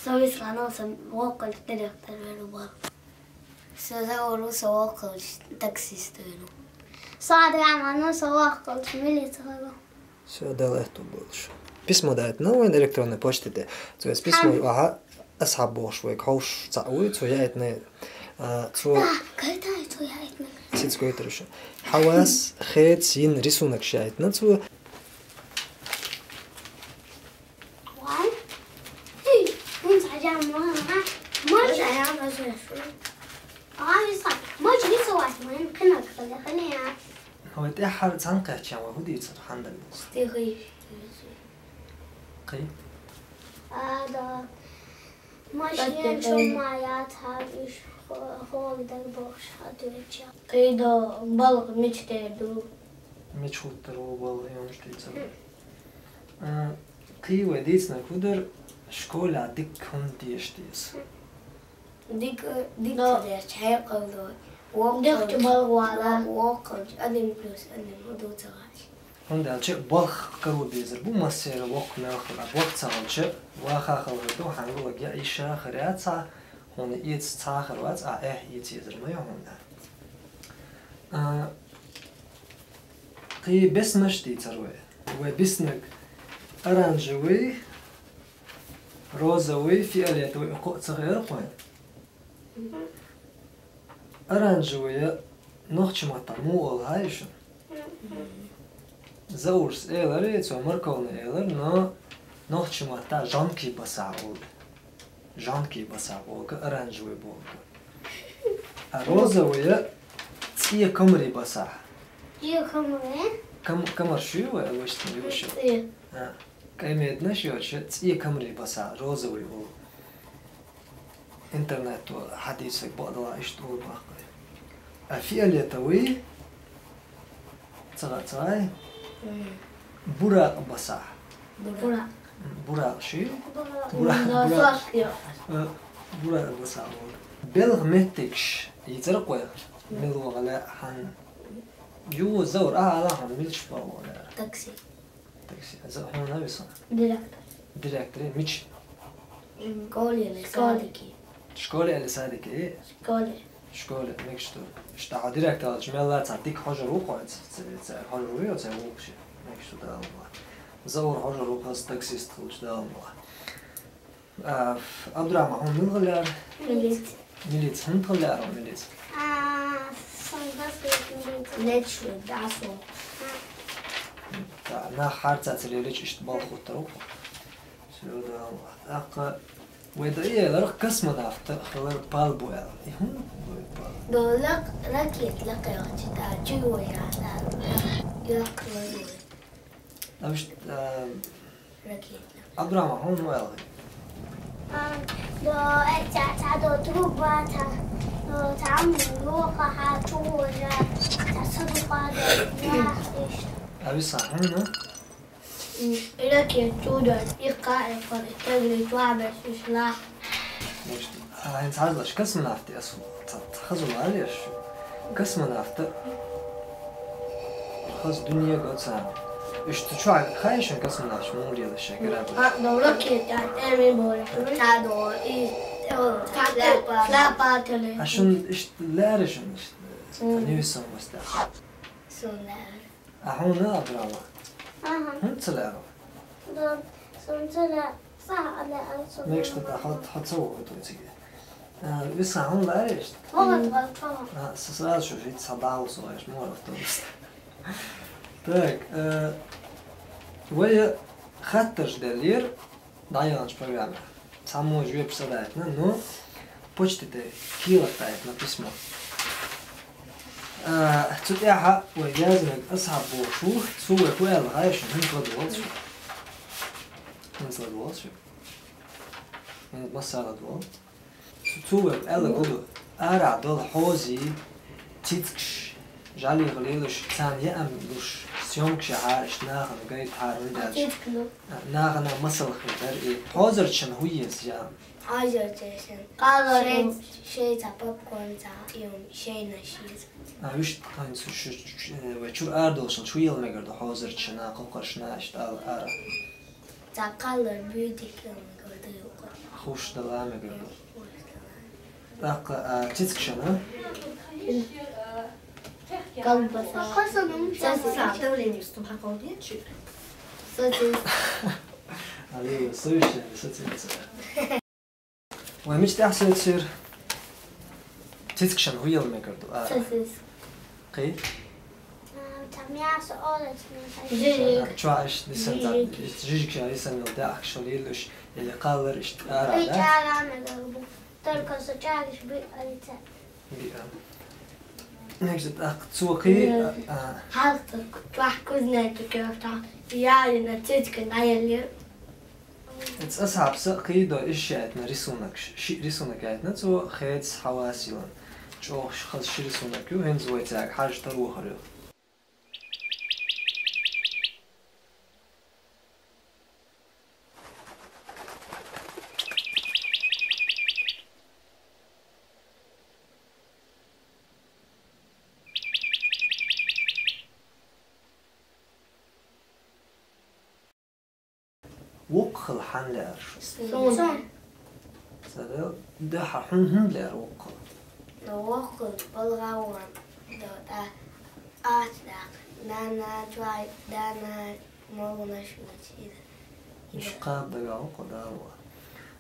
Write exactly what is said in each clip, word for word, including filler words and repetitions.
Со Висханов, со воккхача директор вер ву. Со Заур ву, со воккхача таксист вер ву. Со Адраман ву, со воккхача милице вер ву. Всё, Дала аьттув болаш. Письмо дайтина вайна электронной почте тӀа. Цу письмо, аха, Асхьаб бохаш вайга хьовш цхьаъ вуй, цо яйтина, а, цо... Да, кайтай цо яйтина. Сиц гойтар шу. Хьавас, хец йина рисунокаш яйтина цо. Вай? Хи, хӀунда хьажа ма, ма? Ма хьажа, ма хьажа. А, Виса, ма рисовать, ма, хинак, хинак. Вай тӀеххьара цхьаьна кхаьчча, вай хӀу дийцар, хьандагӀ дийцар? Стихи. Кхы? А, да. Машен чу ма яц хьа, уж хо-, хӀаллакдергболаш хьа доьча. Кхы да балха мича тӀа ду? Мича хӀуттар ву балха, юнаш дийцар. Хм. А, кхы вай дийцинарг хӀу дар, школе дика хӀунда деша деза? Хм. Дика, дика... Да. Ца деш, хьекъал ду. Воккхача, дика ца балха вала. Воккхача, один плюс один, ду ца гӀаш. ХӀунда аьлча балха каро безар бу массера воккха мел хилар. Балха ца хилча, ваха хала хӀама ду, хьан гулаг я иша хир яц хьа, хьона эца цхьа хир вац, а эхь эца езар ма ю хьона. А, кхы беснаш дийцар вай. Вай беснаг оранжевый, розовый, фиолетовый, кхоъ ца хилар кхоъ. Оранжевый нохча маттахь муха оал хьайша? Заурс элар, цо морковный элар, но нохча маттахь жонкий басахь оал. Жонкий басахь болга, оранжевый болга. А розовый цӀе камарий басахь. ЦӀе камарий? Кам-, камар шу вай обычно юша. ЦӀе. А, кӀай меднаш йоцуш, цӀе камарий басахь, розовый оал. Интернето хьадийцарг бакъдала иштта оал баккхий. А фиолетовый, ца гӀа-, ца гӀай? М. Буракъ басахь. Буракъ. М, буракъ ши? Буракъ. Буракъ, м, да, буракъ. Сахьа. Э, буракъ басахь оал. Белха меттигаш йийцар кхоъ. М. Мила ваха лаьа хьан? Ю, Заур, а, ала хьан, мича ваха лаьа? Такси. Такси. Из хьона виса? Директор. Директор, мича? М, школе или садике. Школе или садике? Школе. Школе, мегаш ду. Иштта хьо директор волча мел цхьа дика хьожар ву кхоъ, ц-, ц-, ц-, хьожар ву йо, ца вукхуш. Мегаш ду, Дала мукъ лахь. Заур хьожар ву кхоъ, таксист хилча, Дала мукъ лахь. А, Абдурахьман, хьуна мила хила лаьара? Милица. Милица, хӀунда хила лаьара хьуна милица? А, сан хаза милица. Лечу, да, со. А. Да, нах харцахьа ца лелача, иштта балха хӀуттар ву кхоъ. Всё, да. ТӀаккха вай дӀаелар космонавт хилар пал бу аьлла. И хӀунда бу пал? До лак-, ракета лакхаваьлча, да, чу вожа, да, лакхавожа. Амш, а, Абдурахьман, хьуна ма аьлла. А, до, э, ца, ца, до труба, ца, до, ца, м, лоха, хьа, чу, уже, ца, са, ду, ха, до, я, иш. А виса, хьуна? М, ракет чудо, и ка, и ка, и тегли, чуабес, иш, ла. Мишта? А, хӀинца хьажалаш, космонавт я со, ца, ца хаза валеш. Космонавт хаза дуьне го царна. Иштта чу хаьий шуна космонавташ муха лелаш шайн корабль? А, до ракета, эми боре. Та до, и, э, та, флапа, флапа, теле. А шуна иштта лаьара шуна иштта? М. Невесомость. Сона лаьара. А хьуна, Абдурахьман? Аха. ХӀунда ца лаьара? Да, сона ца лаьа, сахьа лаьа, сона. Мегаш ду, хьо, хьо ца вохуьйту цига. А, виса, хьуна лаьара иштта? Вохуьйту, вохуьйту. А, с-, сразу же вица хьа дӀахьо со, аш мора автобус. Так, э, вай хаттарш деллера. ДӀаяханчу программехь. Цхьаммо жоьпаш ца дайтина, но почте тӀе кехат дайтина, письмо. А, цу тӀехь вай яздинарг Асхьаб бохуш ву, цо вайга хӀу аьлла хаьий шуна, хӀинца ладогӀалц шу. ХӀинца ладогӀалц шу. ХӀинца массара ладогӀал. Цо вайга аьлларг хӀу ду, арахь долу хьозий, цицкаш, жӀаьлех лелаш, царна яам луш, съёмкаш яхьа, иштта нахана гайтахьара, хӀунда аьлча нахана масал хир дара и. Хьозарчун хӀу еза яам? Хьозарчун шайн, шайн цхьа попкорн, цхьа юм, шайнаш еза. А, вуьшта, хӀинца шу, шу, шу, вай чуьра арадолуш хилча, хӀу елла мегар ду хьозарчунна, кхокхаршна, иштта ала ара? Цхьа кхаллар буьйти килла мегар ду. Ховш дала мегар ду. ТӀаккха, а, цицкашна? Колбаса. Сосиски. Сосиски. Алло, слушай, сосиски. Вай мича тӀехьа сецир? Цицкашна хӀу яла мегар ду? А. Сосиски. Кхы? А, там мясо, овощи, мясо. Жижиг. Чоа иш дисан за, жижиг. Жижиг ша дисан йол да, ахшал йилуш, или кхаллар иш ара, да? Ара мегар бу. Только со чагиш би алица. Биа. Мегар тӀаккха цо кхы, а, а. Хьалта чохь кузнечу кёрта. Я и на цицкашна елир. Эцу асхьабса кхийдо иш яйтна рисунок, ши рисунок яйтна цо хецас хьавас йилан. ЧӀогӀа хаза ши рисунок ю, хӀинца вай цаьрга хьажа тарохар ю. Воккхал хьан лаьара шу? Суна. Царел, дуьхьа хьуна хӀунда лаьара воккхал? Воккхал балгӀа ван, до тӀа ац даккха. Дана чуай, дана молунаш вичи. Уьш кхаба дагахь воккхал дала.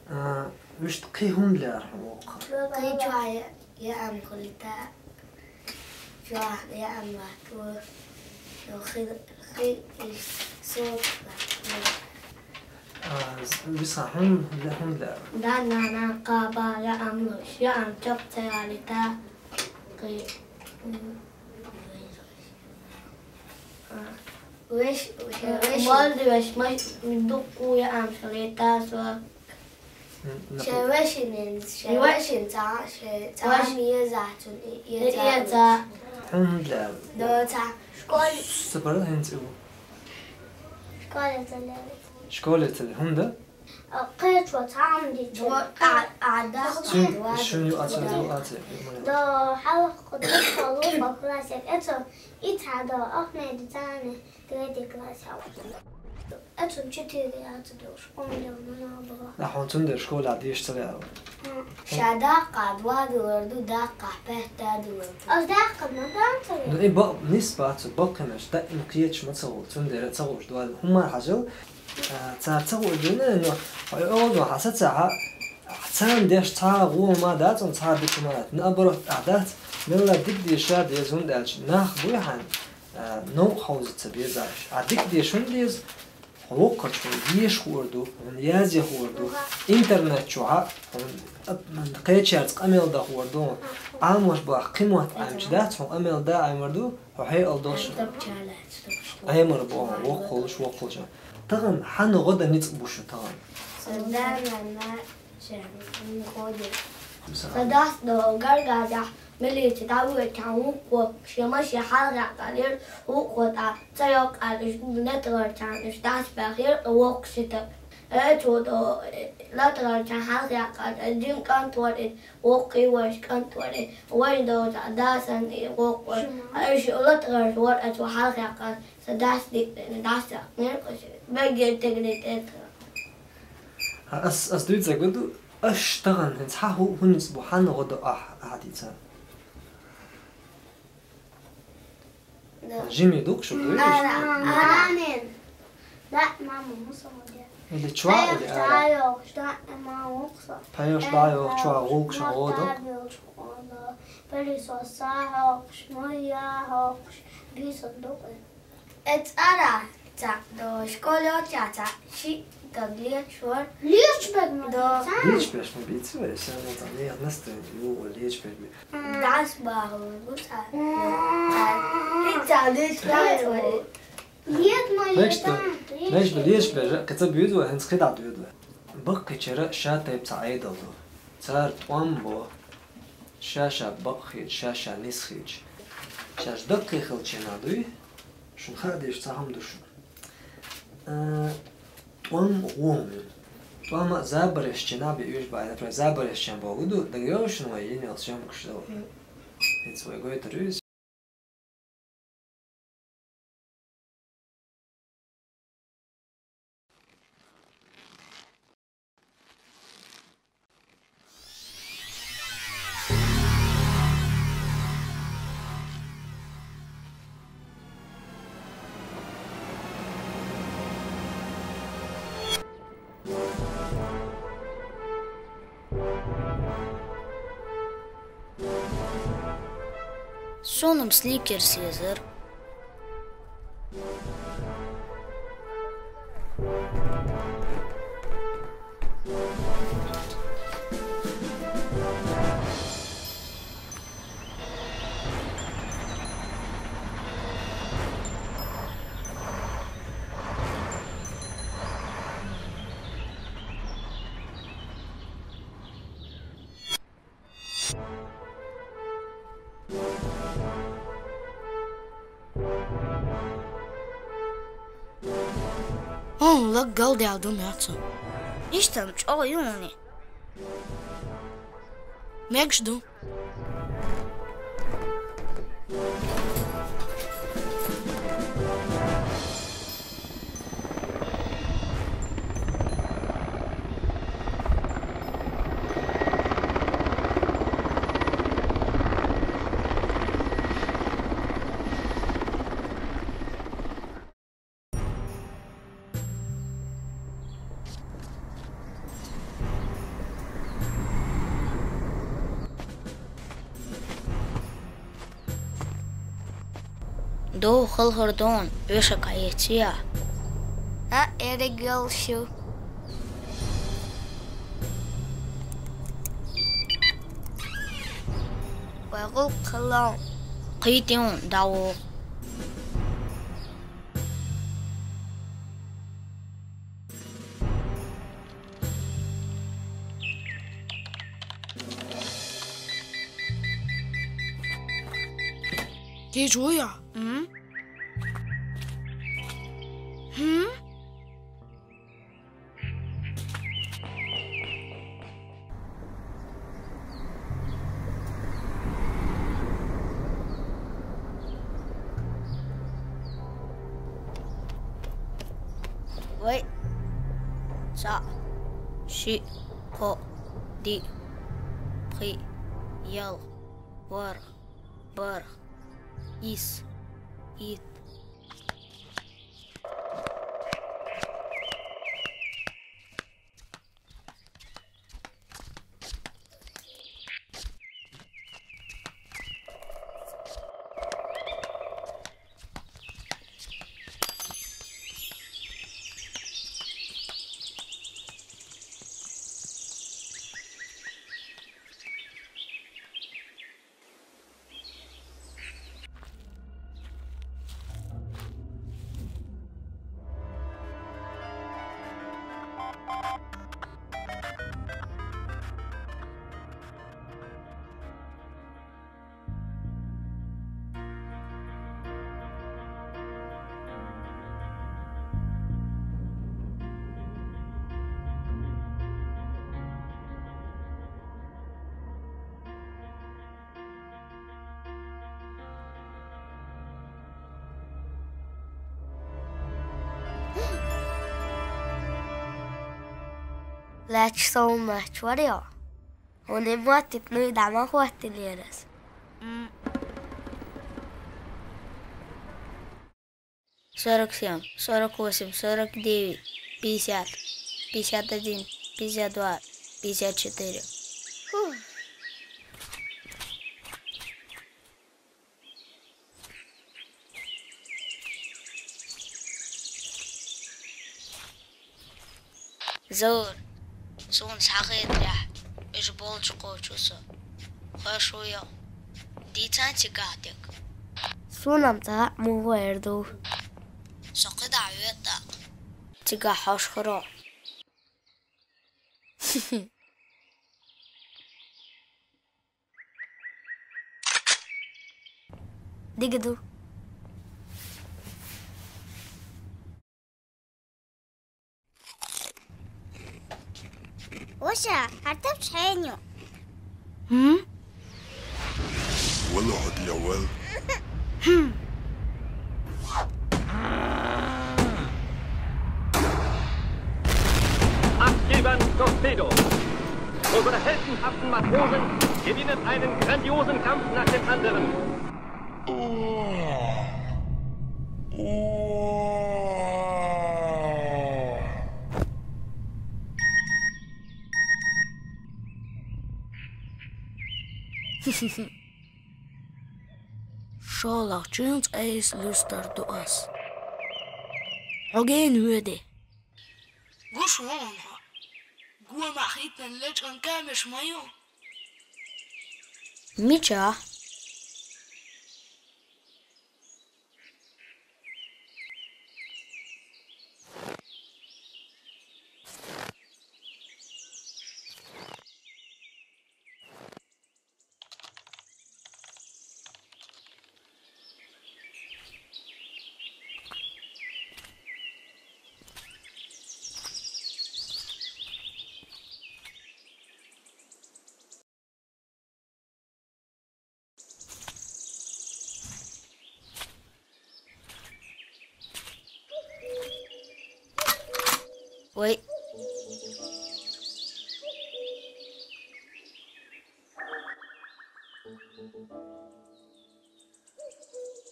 А, уьш кхин хӀунда лаьара хьуна воккхал? Кхин чуай яам хулита. Чохь яам латту. Хи, хи, иш, сот латту. А, виса хьун, хьун да? Да, на, на, каба, яам луш, яам чоп цаялита. Кхи, м, а, веш, веш, веш. Мол веш, мол, дукку яам шалита, сот. М, например. Шен вешин, шен вешин цхьа, шен цхьа веш- еза цун, еза. Еза. Хьун да? До цхьа. Школе. Сапарал хӀинца ю. Школе ца лерит. Школе ца ле-, хӀун да? А, кхечо цхьа ам дича. До, а, а, да. Шун, шун ю аца, ю аца. До хьалха кху дуккхо лупа классик. Эцо и цхьа до Ахмеди царни. Третий класс хьалха. Эцун четыре яц долуш, он дел нана бала. Ахьа цундела школе деша ца веара. Ша даккха два дулар ду, даккха пять да дулар ду. Ас даккха ма дан ца веара. Ну, и бакъ, нис бац, баккхинаш, да им кхеча ма ца гӀур, цундела ца гӀуш два. ХӀумма хьажал, а, цара ца гӀур дина, но, хьо и оладу хьан саца хьа, царна деш цхьа гӀур ма дац, он цхьа бича ма дац. Наоборот, а дац, мелла дика деша деза, хӀунда аьлча, нах буй хьан, а, новкъа хьовза ца безаш. А дика деша хӀунда деза? Хьо воккхача хьуна деша хуур ду, хьуна язъе хуур ду. Интернет чохь а хьуна, а, кхечаьрца къамел дан хуур ду. Ӏамош бах кхин мотт Ӏамча дац, хьуна къамел дан Ӏамар ду, хьо хьекъал долуш. Ӏамар бу хьуна, воккхалуш, воккхалуш. Тахана хьан гӀо дан ницкъ бу шу тахана? Сан дас до гаргадахь милица дӀавоьдучхьана вукхо, шен машен хьалхаяккхалера, вукхо тӀа ца йоккхуш, латарчарна уьш дӀасабаьхира воккхачу ситах. Эцо до латарчарна хьалхаяккхалера, жима кӀант вара иза, воккхий вайша кӀант вара иза, вайна доцу дас санна и воккхо. Уьш латарча вара эцо хьалхаяккхалера, сан дас диккхина дӀасаяккхинера, берриге тегниг тӀе а тахана. Ас, ас дуьйцург ду, аш тахана хӀинца хьан хӀу-, хӀун ницкъ бу, хьан гӀо до ахь, ахьа дийца? Да. Жима ду-кх шу, дуй? Ара, ара. Ара. Да, мама, мусор де. Или чоа, или ара? Чоа йохуш, да, мама, укхуса. Пхьоьхуш, да, йохуш, чоа гӀуллакхаш гӀо до. Пылесос а хьокхуш, мой а хьокхуш, бийса ду-кх. Эцара ца до школе оцаца ши дог лечур. Лечберг ма до. Лечбеш ма бийца вай, сан ца не настроение, ю лечбеш би. Дас баху гуца. Пицца лечбеш. Нет, ма. Знаешь что? Знаешь, лечбеш, каца бьюз вай, хэнс кида дюд вай. Баккхичара ша тайп ца айдал ду. Цар тӀом бо. Ша-ша бакъ хилча, ша-ша нис хилча. Шаьш даккхий хилча хӀун дуй? Шуна хаа дезаш цхьа хӀума ду шуна. А, тӀом гӀо хӀума ю. ТӀом а забареш ченахь бен оьшуш бу, например, забареш чен бохург ду, дагайовлу шуна вай йина йолу съёмкаш йолу? ХӀинца вай гойтур ю иза. Сонам сликерс езар. Оон лаг галдаьлла ду моьтту. Иштта-м чӀогӀа юуни. Мегаш ду. Дов халхар дон, вешак Ӏаэций? А, эргел шу. Вай гӀулакх хилла. Кхийтта юн дӀагӀо. Кийча вуй хьо? М? М? Вай. Цхьаъ, шиъ, кхоъ, диъ, пхиъ, ялх, ворхӀ, бархӀ, исс, итт. Лаьтташ совнач вара йо? Хьуна и моттиг нуй дӀа ма хӀоттинера ас. М. Сорок семь, сорок восемь, сорок девять, пятьдесят, пятьдесят один, пятьдесят два, пятьдесят четыре. Фух. Заур, суна схьахетарехь, уьш болчу кхочу со. Хьоьжуш ву йо? Дийцан цигахь дерг? Суна-м цхьа а муха эр ду. Со кхидӀа а вета тӀаккха. Цигахь хьожуш хир ву. Дика ду. Ваша, хьартапчу хьеню? ХӀм? Вала хьо тӀе вал. Abgeben Torpedo. Unsere heldenhaften Matrosen gewinnen einen grandiosen Kampf nach dem anderen. ШоллагӀчуьнца айса луьстур ду ас. Хьо гена воьду. Гуш ву хьуна хьо. Гомахь хӀиттина лечкъина камеш ма ю. Мичахь? Вай.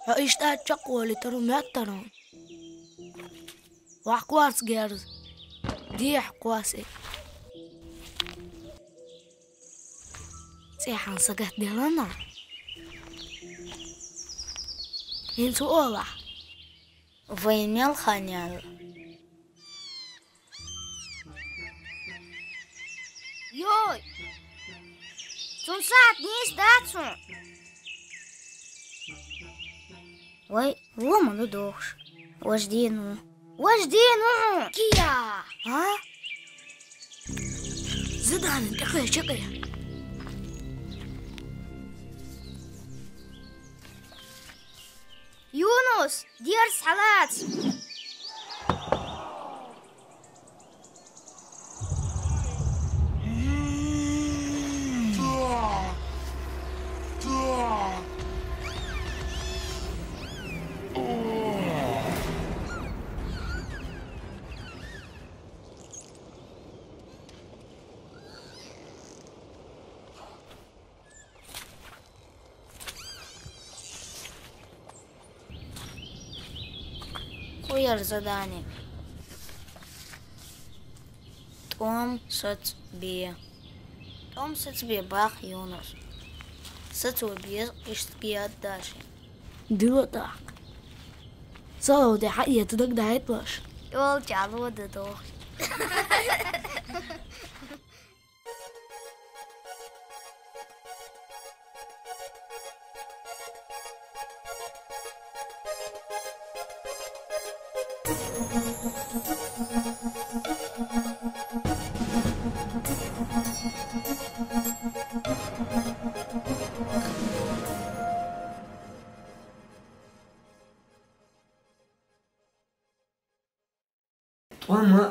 Хьо иштта чекхволуьйтур ву моьттур хьуна. Вахь кхосса герз. Дехьа кхосса и. ЦӀехьана сагатделла нах. ХӀинца хӀун олахь? Вайн мел хан яьлла? Йой! Цунна сахьт нийса дац хьуна? Вай, вон ма ду дохуш. Важа ден ву. Важа ден ву хьуна! Кия! А? Заданин тӀекхеча кхе. Юнус, дерза схьалаца! ХӀун яра задани? ТӀом сацбе. ТӀом сацбе боху Юнус. Сацо беза, иштта кхиадда шен. Дила тӀаккха. Салов де хьаэца дагадайталаш. Йолча ло ду дохуш. ТӀом гӀо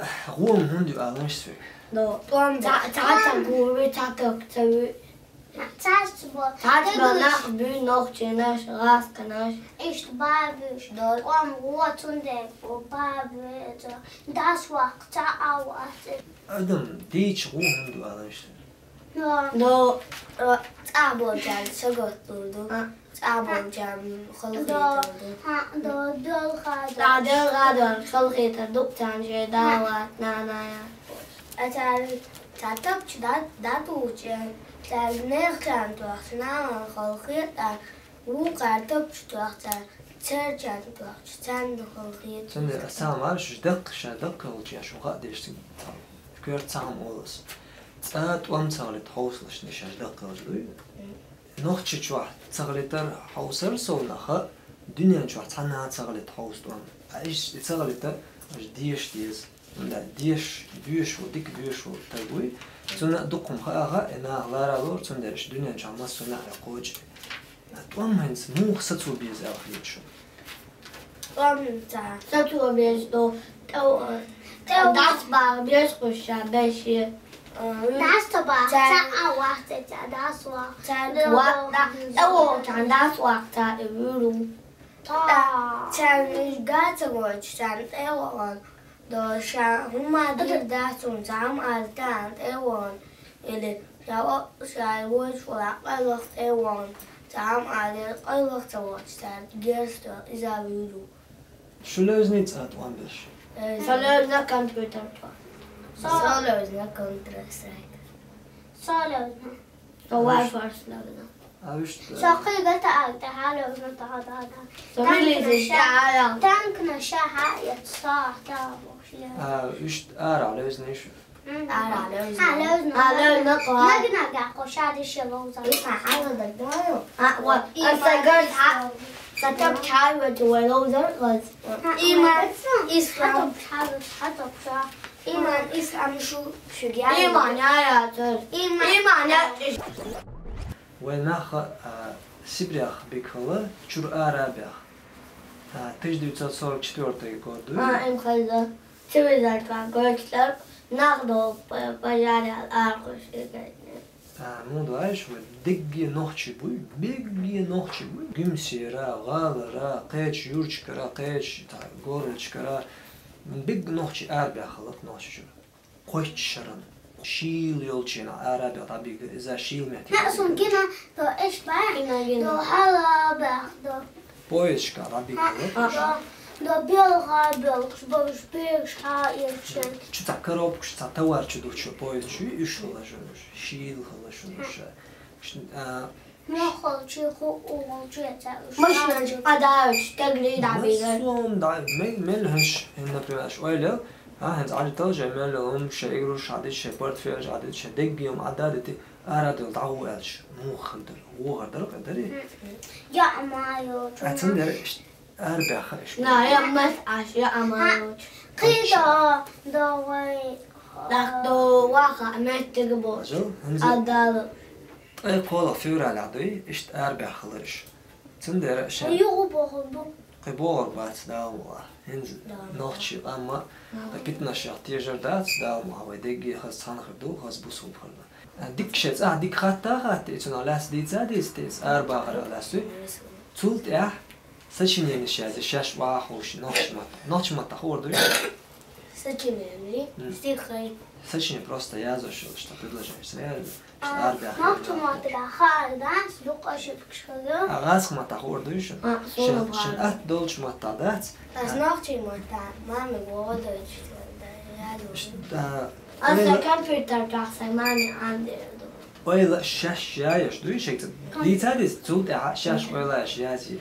хӀунда ю аланаш соьга? ТӀом ца, ца, ца гуви, ца таг ца ви. Цаьрца бо. Цаьрца бо нах буьй, нохченаш, гӀасканаш. Иштта бан буьйш. ТӀом гӀо цундела бу, бан буьй цо. Дас ваккха ца а вац. Адам дийча гӀо хӀунда ю аланаш соьга? До, э, цӀа болчарна сагатдур ду. А. ЦӀа болчарна халахетар ду. До, до, делха до. ДӀа делха до, халахетар ду, царна шайн да вац, нана яц. А цара, цара тапча да, да тулча, цара нехан чарна тоьхча, нанан халахетар, вукхара тапча тоьхча, церан чарна тоьхча, царна халахетар. Цундела ас цхьа маршаш даккха, ша даккха йолчу шу хаа деш цига. Коьрта цхьа хӀума олу ас. ЦӀа тӀом ца хилийта хьовсалаш шаьш даккхалаш дуй? Нохчийчохь ца хилийтар хьовсар сов нах, дуьнен чохь цхьанна а ца хилийта хьовса тӀом. Ткъа иштта и ца хилийта, аша деша деза. ХӀунда аьлча деша, доьшуш ву, дика доьшуш ву стаг вуй. Цунна а дукха хӀума хаа, и наха лара лору, цундела аша дуьнен чохь массо а неӀ кхочу. ТӀом хӀинца муха сацо беза аьлла хета шуна? ТӀом ца сацо беза ду, тӀе-, тӀе-, дас бахьа беза кхуьш ша бешше. Дас ца бахьа, ца а вахча, ца дас вахча. Ца вахча, тӀе вахча, дас вахча, и вуьйр ву. Царна уьш га ца гойтуш, царна тӀе а вахана. До ша хӀума дийр дац цунна, цхьа хӀума ала тӀе а вахана. Или ша, ша вуьйш волу къайлаха тӀе а вахана, цхьа хӀума алийра, къайлаха ца вахча, цара герз тоьхна, иза вуьйр ву. Шу левзиний цӀа тӀом беш? Со левзина компьютер чохь. Со левзина Counter-Strike. Со левзина. Со War Force левзина. А вуьшта. Со кхин гата агта хьалевзна тӀа, тӀа, тӀа. Со милизи тӀа. Танкна ша хьа я са тӀа бохуш я. А вуьшта ара левзна шу. Ара левзна. А левзна. А левзна тӀа. Наг-нага кхо ша диш я ловзар. Иса хьала да даю. А, вот. И аса ма гарс хьа. Са тап чай вет вай ловзар къаз. Иман, ислам. Хьатоп ша, хьатоп ша. Иман, ислам шу шуьга. Иман я я тар. Иман. Иман я. Вай нах, а, Сибрех бигхала чур ара бех. А, тысяча девятьсот сорок четвёртый год ду. А, им хайда. Цивилизация гойчлар нах до пожарял архуш игайне. А, ну, даиш, вай дегге нохчи буй, бегге нохчи буй. Гимсера, гӀалара, кхеча юрчкара, кхеча, та, городчкара. Бегге нохчи ара бехалат нохчи чур. Кхойтта шаран. Шийла йолчина ара бех дӀабига, иза шийла метте. Хьа, сун гина, до эш бай. Гина, гина. До хьала бех, до. Поездка дӀабига. Хьа, до, до белха белхаш, бабаш бегаш хьа ирчен. Чу цхьа коробкаш, цхьа товар чу дучу поезд чу, уьш хала жуьнуш, шийла хала жуьнуш. Ш-, а, Мохол чи ху угол чи ца уш. Машина чи къадач, тегли дабига. Массом да, мел, мел хӀанш, хӀин, например, аш ойла, а, хӀанз Ӏалитал же мел, ум ше игруш хьадит, ше портфель хьадит, ше дегги ум Ӏададити, ара дел дагӀу элч, мух хандар, ву хандар, къадари. Я ма йо, а, цун дер, иш, ара бяха, иш. На, я мас аш, я ама йо. Кхидо, до вай. Дах до ваха, меттиг бо. Ажал, хӀанз. Адал. Ткъе кхола февраль дуй, иштта арабаьхалараш. Цундела ша. Югу боху бу. Кхе бохур бац Дала мукъа. ХӀинца нохчий къамма, кхе питнаш яхь тешар дац Дала мукъа, вай дегге хаза цхьана хир ду, хаза бусулба хир ду. Дика шен цӀахь дика хатта а хатта, и цунах лаьцна дийца а дийца, дийца арабахара лаьцна дуй. Цул тӀаьхьа сочиненеш язъе шаьш охьахууш нохча матта. Нохча матта хуур дуй? Сочинение. М. Стихи. Сочинение просто язъеш йолуш, тхан предложение. Ца язъе, шун арабаьхна. Нохча маттагахь хаар дац, дукха ошибкаш хир ю. А гӀазкхийн маттахь хуур дуй шуна? А, шен, шуна шен хаар. Атта долчу маттахь дац? Ас нохчийн маттахь, мамиг вогӀу дойчу язъеш. Аса ойла компьютер чохь сайн мамин Ӏандийр ду. Ойла шаьш яеш дуй шега ца? Дийца а дийца, цул тӀаьхьа шаьш ойла аш язъе.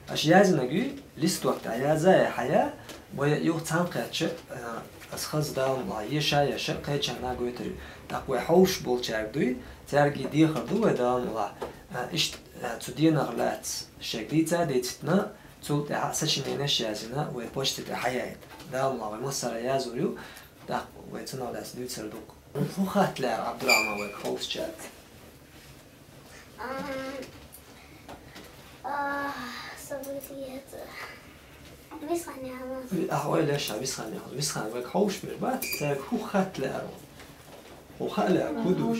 Аш язъинарг юй? Листок тӀехь язъяй хьая, вай юха цхьаьнакхетча, а, ас хаза Дала мукъа, еша а еша, кхечарна гойтур ю. ТӀаккха вай хьовш болчаьрга дуй, цаьрга дехар ду вай Дала мукъа. А, иштта, а, цу денах лаьцна шега дийца а дийцитина, цул тӀаьхьа сочиненеш язйина, вай почта тӀе хьаяйта. Дала мукъа, вай массара язйур ю, тӀаккха вай цунах лаьцна дуьйцур ду. ХӀун хатта лаьара, Ӏабдурахьман, вайга ховшачаьрга? Ам, а, событие это. Висханяна. Ахь ойла еш, Висханяна. Висханяна вайга ховш бер бац, цаьрга хӀун хатта лаьара? ХӀун хаа лаьара, хӀун душ?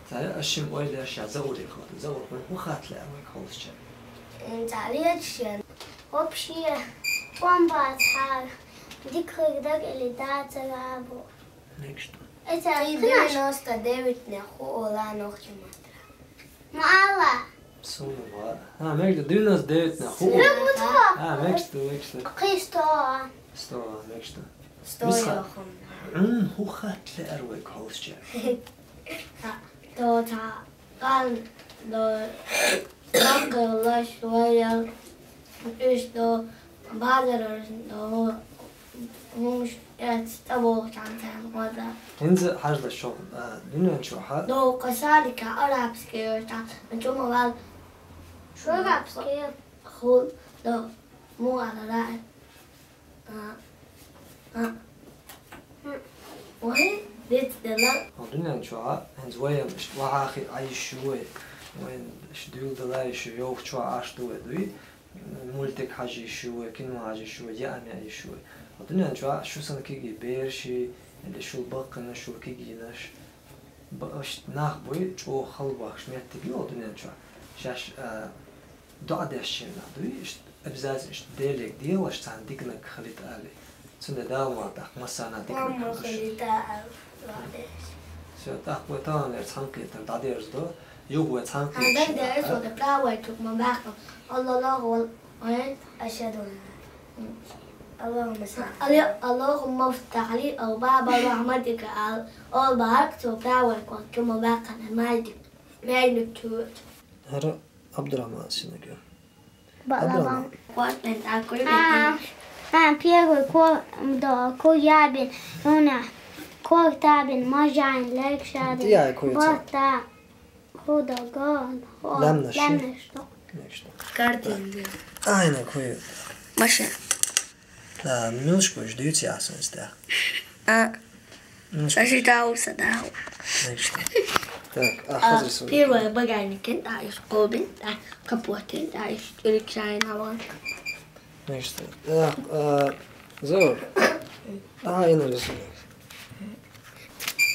Цая аш шим ойла еш, Зауре хатта. Заур, хӀун хатта лаьара вайга ховшачаьрга? М, цхьа лечишен. Вообще, тхьамбацахьара, дика хир дара или дацара бу. Мегаш ду. Эца девяносто девять нехь хӀу ола нохча матра. Ма ала. Суна ма. А, мегаш ду, девяносто девять нехь хӀу. Суна ма. А, мегаш ду, мегаш ду. Кхин сто. Сто, мегаш ду. Сто Висха. Йохум. М, хӀун хатта лаьара вайга ховшачаьрга? Ха, то та. Кан до баккхаллаш ваял, уьш до базараш до хӀумаш эцна цӀа бохучхьан царна гӀо дан. ХӀинца хьажалаш чохь, а, дуьнен чохь а. До кхасалика арабский йолчхьан, чума вал. Шо арабский? Хул до мугӀала раьа. А, а. Вай, децдела. Хьо дуьнен чохь а, хӀинца вай ам иштта вахьа хи Ӏайш ю вай. Вай иштта дуьйладала йиш ю, йовха чохь Ӏаш ду вай дуй. Мультик хьажа йиш ю вай, кино хьажа йиш ю вай, яа меа йиш ю вай. Хьо дуьнен чохь а шу санна кегий бераш, или шул баккхийнаш, шул кегийнаш. Ба-, иштта нах буй, чӀогӀа хала бохкуш меттиг ю хьо дуьнен чохь. Шаьш, а, ДоӀа деш шена дуй, иштта обязательно иштта Делега делаш, царна диканиг хилийта али. Цундела Дала ма тӀаккха массарна диканиг хилуш. Всё, тӀаккха вай таханлера цхьаьнакхетар дӀадерзадо, юха вай цхьаьнакхетар. Ан дай дерзо да правой чук ма бахтам. Аллаллаху вал-, ай, ашаду. اللهم صل. اللهم افتح لي أبواب رحمتك. Алла баркалла, цо бӀаргавайна кхы мо баьккхина маьждиг, маьждиг чу. ХӀара Абдурахман синага. Балабан. Абдурахман. Кортен такой. А, а, первый ко-, да, ко ябин, она, ко табин, мажайн, лекшадин. Я, ко ца. Бота. Худо гон, хо-, Лемнаш. Лемнаш, что? Нечто. Картин. Айна куй. Машин. Да, милчкуш дюйц ясен стя. А. Милчкуш. Даже дауса дау. Нечто. Так, а, а, хазар су. Первое багажник, да, из колбин, да, капотин, да, из рикшайн аван. Нечто. Так, а, зор. А, я нарисую.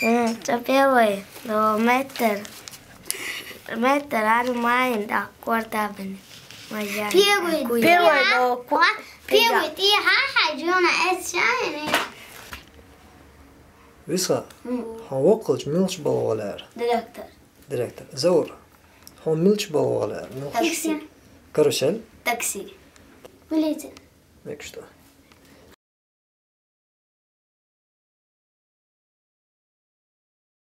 М, цо первый, но метр. Метр, ару маин, да, кортабин. Мажа. Первый, куй. Первый, но ку-, а, первый, ти ха-, ха, Джона, эс шайни. Виса, м, хьо воккхалча милч балгӀа лаьар? Директор. Директор. Заур, хьо милч балгӀа лаьар? Милч? Такси. Карусель? Такси. Полиция. Нечто.